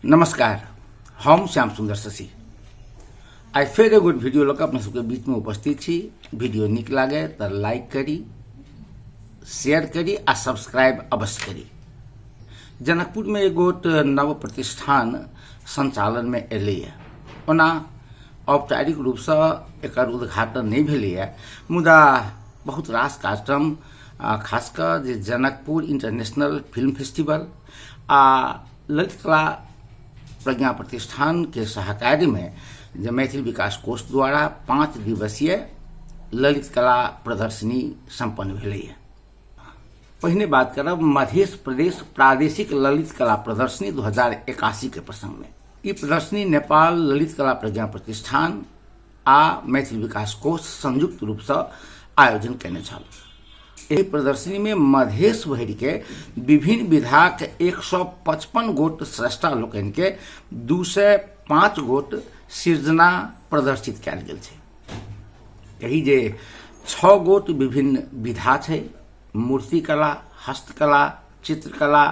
नमस्कार, हम श्याम सुंदर शशि आइ फेर एगो वीडियो लऽ कऽ अपना सबके बीचमे उपस्थित छी। वीडियो नीक लागे तऽ लाइक करी, शेयर करी आ सब्सक्राइब अवश्य करी। जनकपुरमे एगोट नव प्रतिष्ठान संचालनमे एलैए। ओना औपचारिक रूपसँ एकर उद्घाटन नहि भेलैए, मुदा बहुत रास कार्यक्रम, खास कऽ जे जनकपुर इंटरनेशनल फिल्म फेस्टिवल आ ललित कला प्रज्ञा प्रतिष्ठान के सहकार्यमे जे मैथिल विकास कोष द्वारा 5 दिवसीय ललित कला प्रदर्शनी सम्पन्न भेलैए। पहिने बात करब मध्य प्रदेश प्रादेशिक ललित कला प्रदर्शनी 2081 के प्रसंग में। ई प्रदर्शनी नेपाल ललित कला प्रज्ञा प्रतिष्ठान आ मैथिल विकास कोष संयुक्त रूपसँ आयोजन केने छल। एहि प्रदर्शनी में मधेश भरि के विभिन्न विधाक 155 गोट स्रष्टा लोकनि के 205 गोट सृजना प्रदर्शित कयल गेल छै। एहि जे 6 गोट विभिन्न विधा छै, मूर्तिकला, हस्तकला, चित्रकला,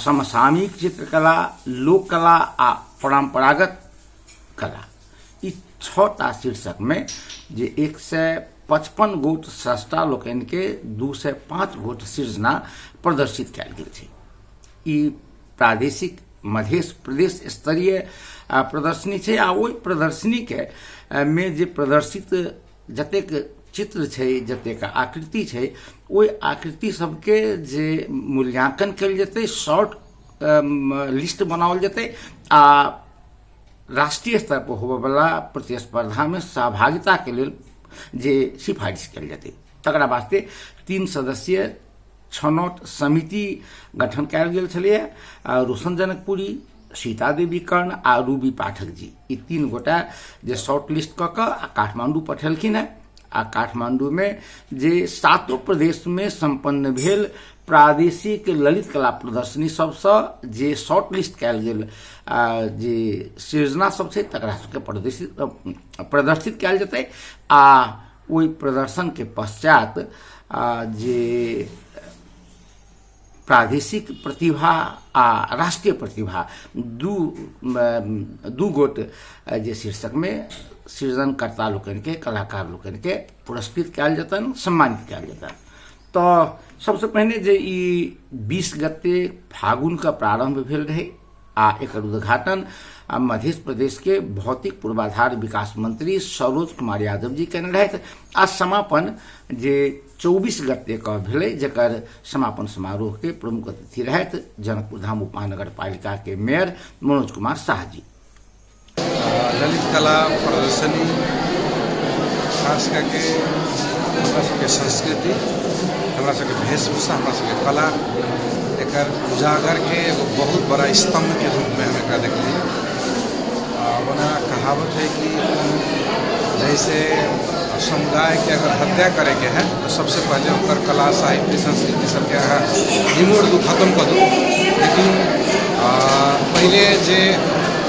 समसामयिक चित्रकला, लोककला आ परंपरागत कला, ई 6टा शीर्षक में जे 155 गोट स्रष्टा लोकनि के 205 गोट सृजना प्रदर्शित कयल गेल छै। ई प्रादेशिक मधेश प्रदेश स्तरीय प्रदर्शनी छै आ ओहि प्रदर्शनी के में जे प्रदर्शित जतेक चित्र छै, जतेक आकृति छै, ओहि आकृति सबके जे मूल्यांकन कयल जेतै, शॉर्ट लिस्ट बनाओल जेतै आ राष्ट्रीय स्तर पर होबयवला प्रतिस्पर्धामे सहभागिताके लेल जे सिफारिश कयल जेतै, तकरा वास्ते 3 सदस्यीय छनौट समिति गठन कयल गेल छलैए। रोशन जनकपुरी, सीता देवी कर्ण आ रूबी पाठक जी, ई 3 गोटा जे शॉर्ट लिस्ट कऽ कऽ आ काठमांडू पठेलखिन हेँ। आ काठमांडूमे जे 7 प्रदेशमे सम्पन्न भेल प्रादेशिक ललित कला प्रदर्शनी सबसँ जे शॉर्ट लिस्ट कयल गेल जे सृजना सब छै, तकरा सबके प्रदर्शित कयल जेतै आ ओहि प्रदर्शनके पश्चात जे प्रादेशिक प्रतिभा आ राष्ट्रीय प्रतिभा दू गोट जे शीर्षकमे सृजनकर्ता लोकनिके, कलाकार लोकनिके पुरस्कृत कयल जेतनि, सम्मानित कयल जेतनि। तऽ सबसँ पहिने जे ई 20 गते फागुनके प्रारम्भ भेल रहै आ एकर उद्घाटन मध्य प्रदेश के भौतिक पूर्वाधार विकास मंत्री सरोज कुमार यादव जी केने रहथि आ समापन जे 24 गते के भेलै, जकर समापन समारोह के प्रमुख अतिथि रहथि जनकपुर धाम उपमहानगर पालिका के मेयर मनोज कुमार शाह जी। ललित कला प्रदर्शनी खास करके हमरा सबके संस्कृति, हमरा सबके वेशभूषा, हमरा सबके कला, एकर उजागर के एगो बहुत बड़ा स्तंभ के रूप में हम एकरा देखलिए। ओना कहावत है कि जैसे समुदाय के अगर हत्या करे के है तो सबसे पहले ओकर कला, साहित्य, संस्कृति सबके अहाँ निमोड़ दू, खत्म कर दू। लेकिन पहले जे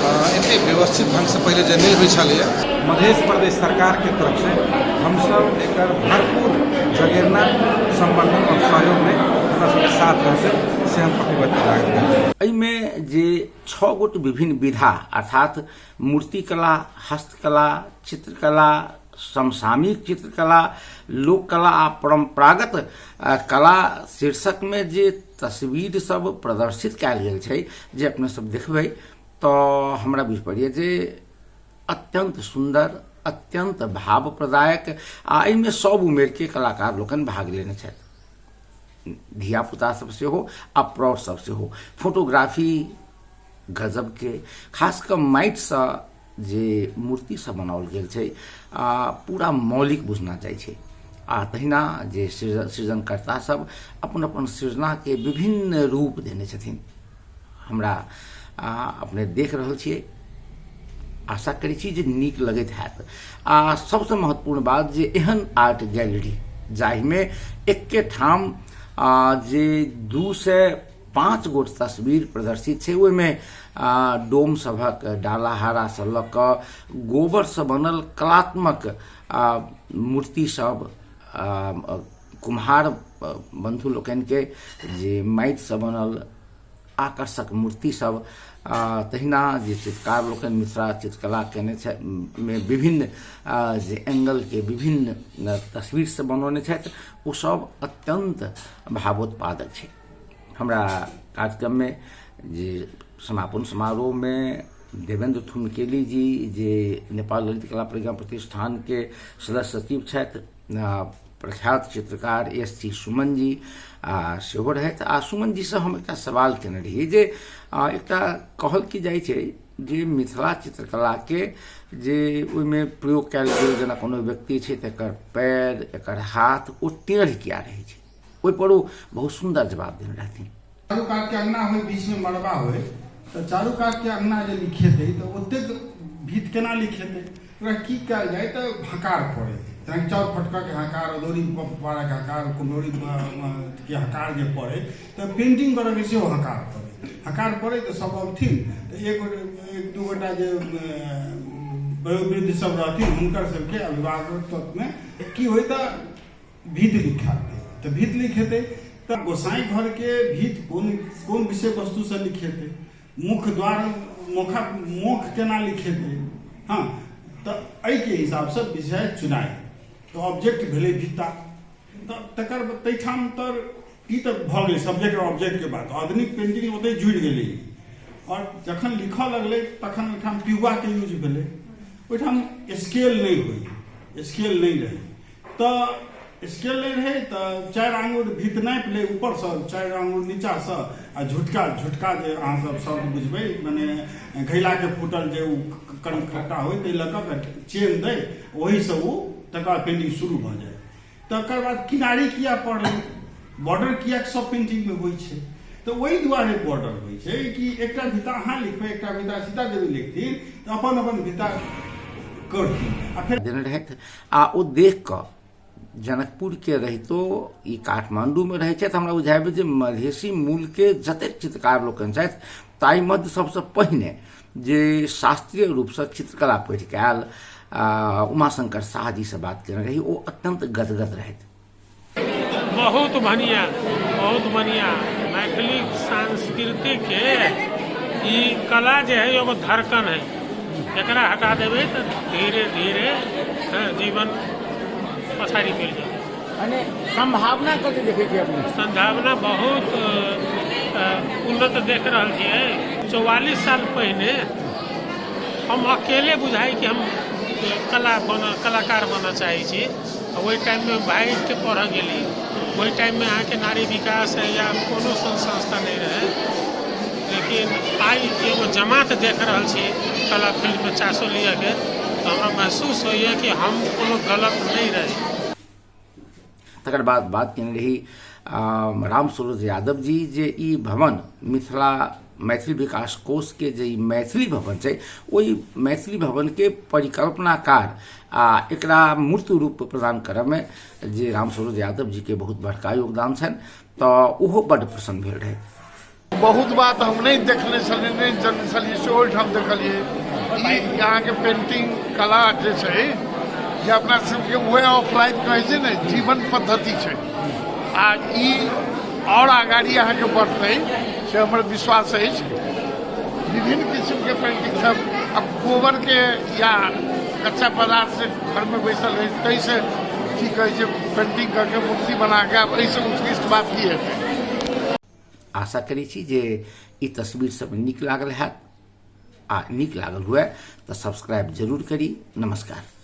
एते व्यवस्थित ढंग से पहले जे नहीं होइ छलैए, मध्य प्रदेश सरकार के तरफ से हमसब एकर भरपूर जगेरना, संवर्धन और सहयोग में हमरा सबके साथ रहतै, से हम प्रतिबद्धता जाहिर करै छी। एहिमे जे 6 गोट विभिन्न विधा अर्थात मूर्तिकला, हस्तकला, चित्रकला, समसामयिक चित्रकला, लोककला आ परंपरागत कला शीर्षक में जे तस्वीर सब प्रदर्शित कयल गेल छै, जे अपने सब देखबै तऽ हमरा बुझि पड़ैए जे अत्यंत सुंदर, अत्यंत भाव प्रदायक आ एहिमे सब उमेर के कलाकार लोकनि भाग लेने छथि, धियापुता सब सेहो आ प्रौढ़ सब सेहो। फोटोग्राफी गजब के, खास कऽ माटिसँ जे मूर्ति सब बनाओल गेल छै आ पूरा मौलिक बुझना जाइ छै। आ तहिना जे सृजनकर्ता सब अपन अपन सृजनाके विभिन्न रूप देने छथिन, हमरा अपने देख रहल छियै। आशा करै छी जे नीक लगैत हैत। आ सबसँ महत्वपूर्ण बात जे एहन आर्ट गैलरी जाहिमे एके ठाम जे 205 गोट तस्वीर प्रदर्शित छै, ओहिमे डोम सभक डालाहारासँ लऽ कऽ गोबरसँ बनल कलात्मक मूर्ति सब, कुम्हार बंधु लोकनिके जे माटिसँ बनल आकर्षक मूर्ति सब तहिना जे चित्रकार लोकनि मिथिला चित्रकला केने छथि मे विभिन्न जे एंगलके विभिन्न तस्वीर सब बनौने छथि ओ सब अत्यन्त भावोत्पादक छै। हमरा कार्यक्रममे जे समापन समारोहमे देवेंद्र थुमकेली जी जे नेपाल ललित कला प्रज्ञा प्रतिष्ठानके सदस्य सचिव छथि, प्रख्यात चित्रकार एस सी सुमन जी सेहो रहथि। आ सुमन जीसँ हम एकटा सवाल केने रहियै जे एकटा कहल की जाइ छै जे मिथिला चित्रकलाके जे ओहिमे प्रयोग कयल गेल जेना कोनो व्यक्ति छै तऽ एकर पैर एकर हाथ ओ टेढ़ किया रहै छै, ओहिपर ओ बहुत सुन्दर जवाब देने रहथिन। चारू कात के अंगना होय, बीच में मड़बा होय, तऽ चारू कात के अंगना जे लिखेतै तऽ ओतेक भीत केना लिखेतै, ओकरा की कयल जाय तऽ हकार पड़ै, जेनाकि चाउर फटकऽके हकार, अदौरी पारऽके हकार, कुम्हरौरी के हकार जे पड़ै तऽ पेंटिंग करऽके सेहो हकार पड़ै। हकार पड़ै तऽ सब अबथिन तऽ एक एक दू गोटा जे वयोवृद्ध सब रहथिन हुनकर सबके अभिभावकत्वमे की होइ तऽ भीत लिखाते, तऽ भीत लिखेतै तऽ गोसाई घरके भीत कोन कोन विषय वस्तुसँ लिखेतै, मुख्य द्वार मोखा मोख केना लिखेतै, हँ तऽ एहिके हिसाबसँ विषय चुनाइ, तऽ ऑब्जेक्ट भेलै भित्ता, तऽ तकर ताहिठाम तऽ ई तऽ भऽ गेलै सब्जेक्ट आओर ऑब्जेक्टके बात। आधुनिक पेंटिंग ओतहि जुड़ि गेलै। आओर जखन लिखऽ लगलै तखन ओहिठाम पिहुआके यूज भेलै, ओहिठाम स्केल नहि होइ, स्केल नहि रहै, तऽ स्केल नहि रहै तऽ 4 आंगुर भीत नापि लै ऊपरसँ, 4 आंगुर नीचाँसँ, आ झुटका झुटका जे अहाँ सब शब्द बुझबै, मने घैलाके फूटल जे ओ कनखट्टा होइ ताहि लऽ कऽ चेन दै, ओहीसँ ओ तकर बाद पेंटिंग शुरू भऽ जाइ। तकर बाद किनारी किया पड़लै, बॉर्डर किया सब पेंटिंगमे होइ छै, तऽ ओहि दुआरे बॉर्डर होइ छै कि एकटा भिता अहाँ लिखबै, एकटा भिता सीता देवी लिखथिन, तऽ अपन अपन भिता करथिन। आ फेर देने रहथि आ ओ देख कऽ जनकपुरके रहितो ई काठमाण्डूमे रहै छथि। हमरा बुझाबै जे मधेसी मूलके जतेक चित्रकार लोकनि छथि ताहि मध्य सबसँ पहिने जे शास्त्रीय रूपसँ चित्रकला पढ़ि कऽ आयल उमाशंकर शाह जीसँ बात केने रही, ओ अत्यन्त गदगद रहथि। बहुत बढ़िया, बहुत बढ़िया। मैथिली संस्कृतिके ई कला जे है एगो धड़कन है, एकरा हटा देबै तऽ धीरे धीरे जीवन पछाड़ी पड़ि जायत। माने संभावना कते देखै छियै अपने? संभावना बहुत उन्नत देख रहल छियै। 44 साल पहिने हम अकेले बुझाइ कि हम कला बन कलाकार बनऽ चाहै छी। ओहि टाइममे भागिके पढ़ऽ गेली, ओहि टाइममे अहाँके नारी विकास या कोनो संस्था नहि रहै, लेकिन आइ एगो जमात देख रहल छी कला फील्डमे चासो लिअके, तऽ हमरा महसूस होइए कि हम कोनो गलत नहि रही। तकर बाद बात केने रही राम सूरज यादव जी जे ई भवन मिथिला मैथिली विकास कोष के जे ई मैथिली भवन छै, ओहि मैथिली भवन के परिकल्पनाकार आ एकरा मूर्त रूप प्रदान करय में जे राम सूरज यादव जी के बहुत बड़का योगदान छनि, तऽ ओहो बड्ड प्रसन्न भेल रहै। बहुत बात हम नहि देखने छलियै, नहि जनने छलियै, से ओहिठाम देखलियै। ई अहाँके पेंटिंग कला जे छै, जे अपना सबके वे ऑफ लाइफ कहै छै ने, जीवन पद्धति छै, आ ई आओर अगाड़ी अहाँके बढ़तै से हमर विश्वास अछि। विभिन्न किसिमके पेंटिंग सब आब गोबरके या कच्चा पदार्थ से घरमे बैसल रहै ताहिसँ की कहै छै पेंटिंग करके मूर्ति बनाके, आब एहिसँ उत्कृष्ट बात की हेतै। आशा करै छी जे ई तस्वीर सब नीक लागल हैत, आ नीक लागल हुए तऽ सब्सक्राइब जरूर करी। नमस्कार।